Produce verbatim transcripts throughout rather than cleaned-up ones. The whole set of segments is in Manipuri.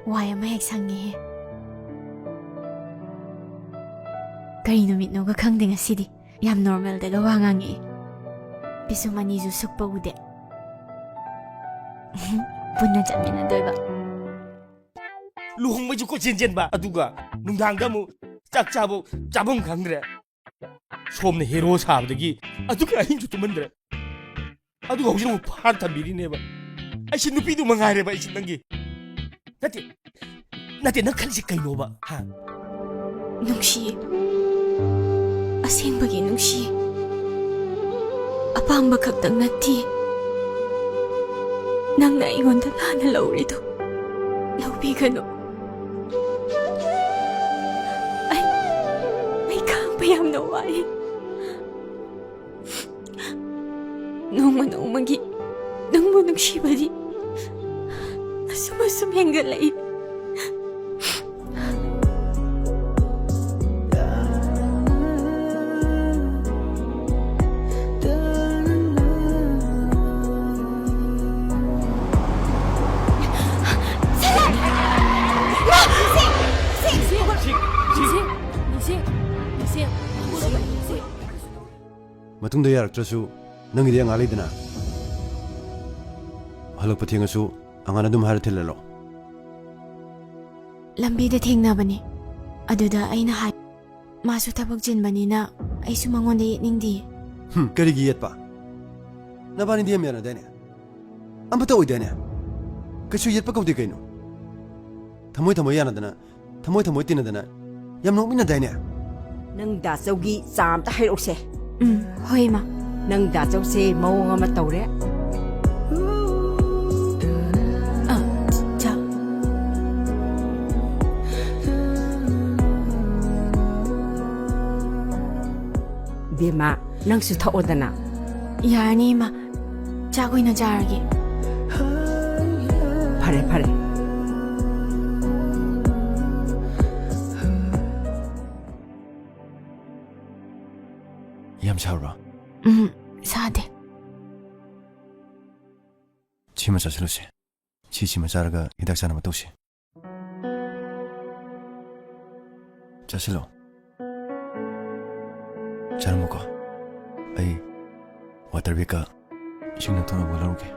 ꯋꯥꯏ ꯑꯃ ꯍꯦꯛ ꯁꯪꯉꯦꯍꯦ꯫ ꯀꯔꯤ ꯅꯨꯃꯤꯠꯅꯣꯒ ꯈꯪꯗꯦ ꯉꯁꯤꯗꯤ꯫ ꯌꯥꯝ ꯅꯣꯔꯃꯦꯜꯗꯒ ꯋꯥ ꯉꯥꯡꯉꯛꯑꯦ꯫ ꯄꯤꯁꯨꯝ ꯑꯅꯤꯁꯨ ꯁꯨꯛꯄ ꯎꯗꯦ꯫ ꯄꯨꯟꯅ ꯆꯠꯃꯤꯟꯅꯗꯣꯏꯕ꯫ ꯂꯨꯍꯣꯡꯕꯩꯁꯨ ꯀꯣꯏꯆꯦꯟ ꯆꯦꯟꯕ, ꯑꯗꯨꯒ ꯅꯨꯡꯗꯥꯡꯗ ꯑꯃꯨꯛ ꯆꯥꯛ ꯆꯥꯕ ꯆꯥꯐꯝ ꯈꯪꯗ꯭ꯔꯦ꯫ ꯁꯣꯝꯅ ꯍꯦꯔꯣ ꯁꯥꯕꯗꯒꯤ ꯑꯗꯨꯒ ꯑꯍꯤꯡꯁꯨ ꯇꯨꯝꯍꯟꯗ꯭ꯔꯦ꯫ ꯑꯗꯨꯒ ꯍꯧꯖꯤꯛ ꯑꯃꯨꯛ ꯐꯥꯔ ꯊꯝꯕꯤꯔꯤꯅꯦꯕ꯫ ꯑꯩꯁꯤ ꯅꯨꯄꯤꯗꯨ ꯃꯉꯥꯏꯔꯦꯕ ꯑꯩꯁꯤ ꯅꯪꯒꯤ꯫ ꯅꯠꯇꯦ, ꯅꯠꯇꯦ, ꯅꯪ ꯈꯜꯂꯤꯁꯤ ꯀꯩꯅꯣꯕ, ꯍꯥ? ꯅꯨꯡꯁꯤꯌꯦ꯫ ꯑꯁꯦꯡꯕꯒꯤ ꯅꯨꯡꯁꯤꯌꯦ꯫ ꯑꯄꯥꯝꯕ ꯈꯛꯇꯪ ꯅꯠꯇꯦ꯫ ꯅꯪꯅ ꯑꯩꯉꯣꯟꯗ ꯂꯥꯟꯅ ꯂꯧꯔꯤꯗꯣ ꯂꯧꯕꯤꯒꯅꯨ꯫ ꯑꯩ, ꯑꯩ ꯈꯥꯡꯕ ꯌꯥꯝꯅ ꯋꯥꯏ꯫ ꯅꯣꯡꯃ ꯅꯣꯡꯃꯒꯤ ꯅꯪꯕꯨ ꯅꯨꯡꯁꯤꯕꯗꯤ ꯑꯁꯨꯝ ꯑꯁꯨꯝ ꯍꯦꯟꯒꯠꯂꯛꯏ꯫ ꯃꯇꯨꯡꯗ ꯌꯥꯔꯛꯇ꯭ꯔꯁꯨ ꯅꯪꯒꯤꯗꯤ ꯑꯉꯥꯡ ꯂꯩꯗꯅ꯫ ꯍꯜꯂꯛꯄ ꯊꯦꯡꯉꯁꯨ ꯑꯉꯥꯡ ꯑꯗꯨꯝ ꯍꯥꯏꯔ ꯊꯤꯜꯍꯜꯂꯣ꯫ ꯂꯝꯕꯤꯗ ꯊꯦꯡꯅꯕꯅꯤ꯫ ꯑꯗꯨꯗ ꯑꯩꯅ ꯍꯥꯏ, ꯃꯥꯁꯨ ꯊꯕꯛ ꯆꯤꯟꯕꯅꯤꯅ ꯑꯩꯁꯨ ꯃꯉꯣꯟꯗ ꯌꯦꯠꯅꯤꯡꯗꯤꯌꯦ꯫ ꯍꯨꯝ, ꯀꯔꯤꯒꯤ ꯌꯦꯠꯄ? ꯅꯕꯥꯅꯤꯗꯤ ꯌꯥꯝ ꯌꯥꯅꯗꯥꯏꯅꯦ? ꯑꯃꯠꯇ ꯑꯣꯏꯗꯥꯏꯅꯦ? ꯀꯩꯁꯨ ꯌꯦꯠꯄ ꯀꯧꯗꯦ ꯀꯩꯅꯣ꯫ ꯊꯃꯣꯏ ꯊꯃꯣꯏ ꯌꯥꯅꯗꯅ, ꯊꯃꯣꯏ ꯊꯃꯣꯏ ꯇꯤꯟꯅꯗꯅ ꯌꯥꯝ ꯅꯣꯛꯃꯤꯟꯅꯗꯥꯏꯅꯦ? ꯅꯪ ꯗꯥꯆꯧꯒꯤ ꯆꯥ ꯑꯝꯇ ꯍꯩꯔꯛꯎꯁꯦ꯫ ꯎꯝ, ꯍꯣꯏ, ꯏꯃꯥ꯫ ꯅꯪ ꯗꯥꯆꯧꯁꯦ ꯃꯑꯣꯡ ꯑꯃ ꯇꯧꯔꯦ꯫ ꯑ, ꯆꯥ꯫ ꯕꯦꯝꯃ, ꯅꯪꯁꯨ ꯊꯛꯑꯣꯗꯅ꯫ ꯌꯥꯔꯅꯤ, ꯏꯃꯥ꯫ ꯆꯥꯛ ꯑꯣꯏꯅ ꯆꯥꯔꯒꯦ꯫ ꯐꯔꯦ, ꯐꯔꯦ꯫ ꯌꯥꯝ ꯁꯥꯕ꯭ꯔꯣ? ꯎꯝ, ꯁꯥꯗꯦ꯫ ꯁꯤꯃ ꯆꯥꯁꯤꯜꯂꯨꯁꯦ꯫ ꯁꯤꯁꯤꯃ ꯆꯥꯔꯒ ꯍꯤꯗꯥꯛ ꯆꯥꯅꯕ ꯇꯧꯁꯤ꯫ ꯆꯥꯁꯤꯜꯂꯣ꯫ ꯆꯥꯔꯝꯃꯨꯀꯣ꯫ ꯑꯩ ꯋꯥꯇꯔ ꯕꯦꯒꯀ ꯏꯁꯤꯡ ꯅꯛꯊꯣꯛꯅꯕ ꯂꯧꯔꯨꯒꯦ꯫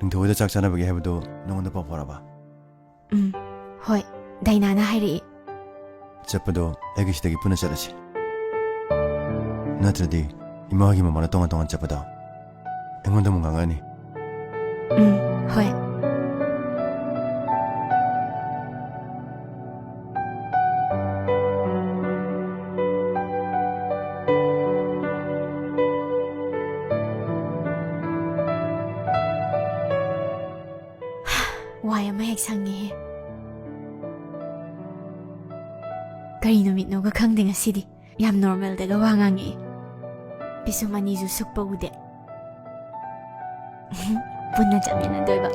ꯅꯤꯡꯊꯧ ꯍꯣꯏꯗ ꯆꯥꯛ ꯆꯥꯅꯕꯒꯤ ꯍꯥꯏꯕꯗꯣ ꯅꯉꯣꯟꯗ ꯄꯥꯎ ꯐꯥꯎꯔꯕ? ꯎꯝ, ꯍꯣꯏ꯫ ꯗꯥꯏꯅꯥꯅ ꯍꯥꯏꯔꯛꯏ꯫ ꯆꯠꯄꯗꯣ ꯑꯩꯒꯤ ꯁꯤꯗꯒꯤ ꯄꯨꯟꯅ ꯆꯠꯂꯁꯤ꯫ ꯅꯠꯇ꯭ꯔꯗꯤ ꯏꯃꯥ ꯍꯣꯏꯒꯤ ꯃꯃꯥꯡꯗ ꯇꯣꯉꯥꯟ ꯇꯣꯉꯥꯟ ꯆꯠꯄꯗꯣ ꯑꯩꯉꯣꯟꯗ ꯑꯃꯨꯛ ꯉꯥꯡꯉꯛꯑꯅꯤ꯫ ꯎꯝ, ꯍꯣꯏ꯫ ꯋꯥꯏ ꯑꯃ ꯍꯦꯛ ꯁꯪꯉꯦꯍꯦ꯫ ꯀꯔꯤ ꯅꯨꯃꯤꯠꯅꯣꯒ ꯈꯪꯗꯦ ꯉꯁꯤꯗꯤ꯫ ꯌꯥꯝ ꯅꯣꯔꯃꯦꯜꯗꯒ ꯋꯥ ꯉꯥꯡꯉꯛꯑꯦ꯫ ꯄꯤꯁꯨꯝ ꯑꯅꯤꯁꯨ ꯁꯨꯛꯄ ꯎꯗꯦ꯫ ꯄꯨꯟꯅ ꯆꯠꯃꯤꯟꯅꯗꯣꯏꯕ꯫